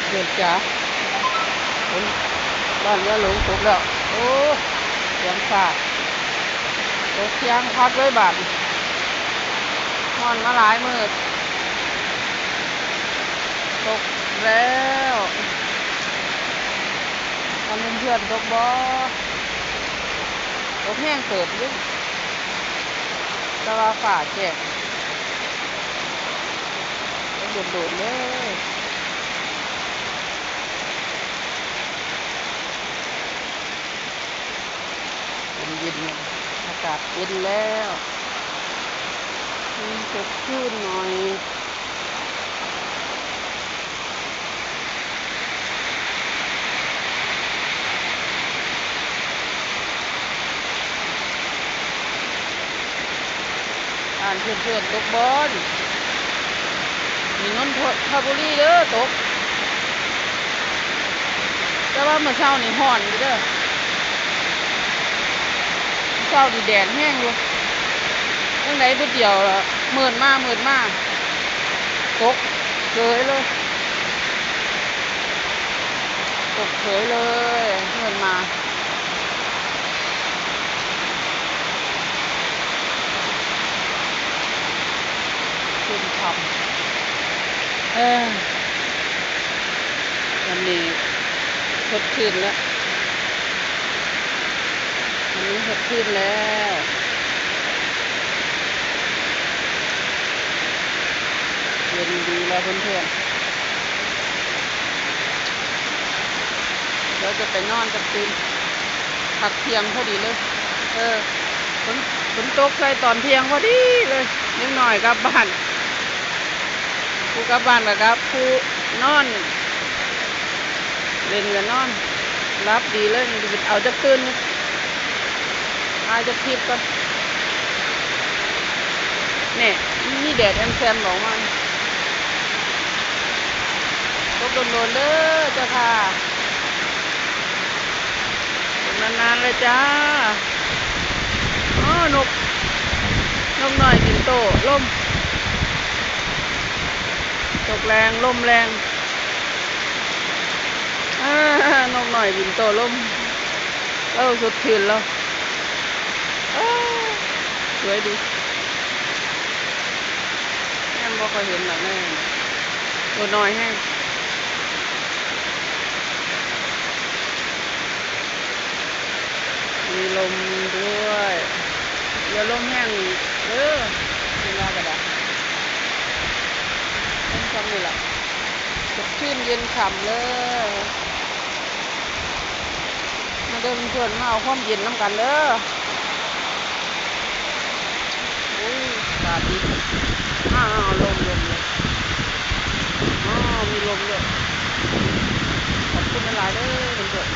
ເດີນຈ້າ ຝົນບ້ານຍາຫຼົງຕົກແລ້ວ. ໂອ້ ສຽງຟ້າຕົກຢ່າງຄັກເລີຍບາດນີ້ ຮ້ອນມາຫຼາຍມື້ ຕົກແລ້ວ. ທ່ານເພື່ອນໆ ຕົກບໍ່? ຕົກແຮງເຕີບຢູ່ ແຕ່ວ່າຟ້າແຈ້ງ ຕົກໂດດໆ ເລີຍ. ເຢັນໆ ອາກາດເຢັນແລ້ວ ມີສົດຊື່ນໜ້ອຍ. ບ້ານເພື່ອນໆ ຕົກບໍ່ນີ້? ຢູ່ນົນທະບູລີເດີຕົກ ແຕ່ວ່າມື້ເຊົ້ານີ້ຮ້ອນຢູ່ເດີ ເຊົ້ານີ້ແດດແຮງຢູ່ ຈັ່ງໃດບຸດດຽວລະມືດມາ ມືດມາ ຕົກເສີຍເລີຍ ຕົກເສີຍເລີຍ ມືດມາ. ຊື່ນຊ່ຳ ເອີ ວັນນີ້ສົດຊື່ນແລ້ວ ວັນນີ້ສົດຊື່ນແລ້ວ ເຢັນດີແລ້ວເພື່ອນໆ. ດຽວຈະໄປນອນຈັກຕື່ນ ພັກທ່ຽງພໍດີເລີຍ. ເອີ ຝົນ ຝົນຕົກໃສ່ຕອນທ່ຽງພໍດີເລີຍ ເດັກນ້ອຍກັບບ້ານ ຜູ້ກັບບ້ານກໍກັບ ຜູ້ນອນເຫຼັ້ນກໍນອນ ຫຼັບດີເລີຍ. ເອົາຈັກຕື່ນ ຖ່າຍຈັກຄລິບກ່ອນ. ແນ່ ມີແດດແອມແຊມອອກມາ ຕົກດົນໆ ເດີເຈົ້າຄ່ະ ຕົກນານໆ ເລີຍຈ້າ. ອໍ ນົກ ນົກນ້ອຍບິນໂຕ້ ລົມ ຕົກແຮງ ລົມແຮງ. ອາ ນົກນ້ອຍບິນໂຕ້ລົມ ເອີ ສົດຊື່ນແລ້ວ ເອີ ສວຍດີ ແຮງບໍ່ຄ່ອຍເຫັນດອກ ໂຕນ້ອຍແຮງ. ມີລົມດ້ວຍ ຢ່າລົມແຮງເດີ ເພິ່ນວ່າກໍໄດ້ ລົມຊ່ຳນີ້ລະ ສົດຊື່ນເຢັນຊ່ຳເລີຍ. ມາເດີເພື່ອນໆ ມາເອົາຄວາມເຢັນນຳກັນເດີ. ໂອ້ຍ ອາກາດດີ ອ້າວ ລົມ ລົມ ລົມ ອໍ ມີລົມດ້ວຍ. ຂອບຄຸນຫຼາຍໆ ເດີເພື່ອນໆ.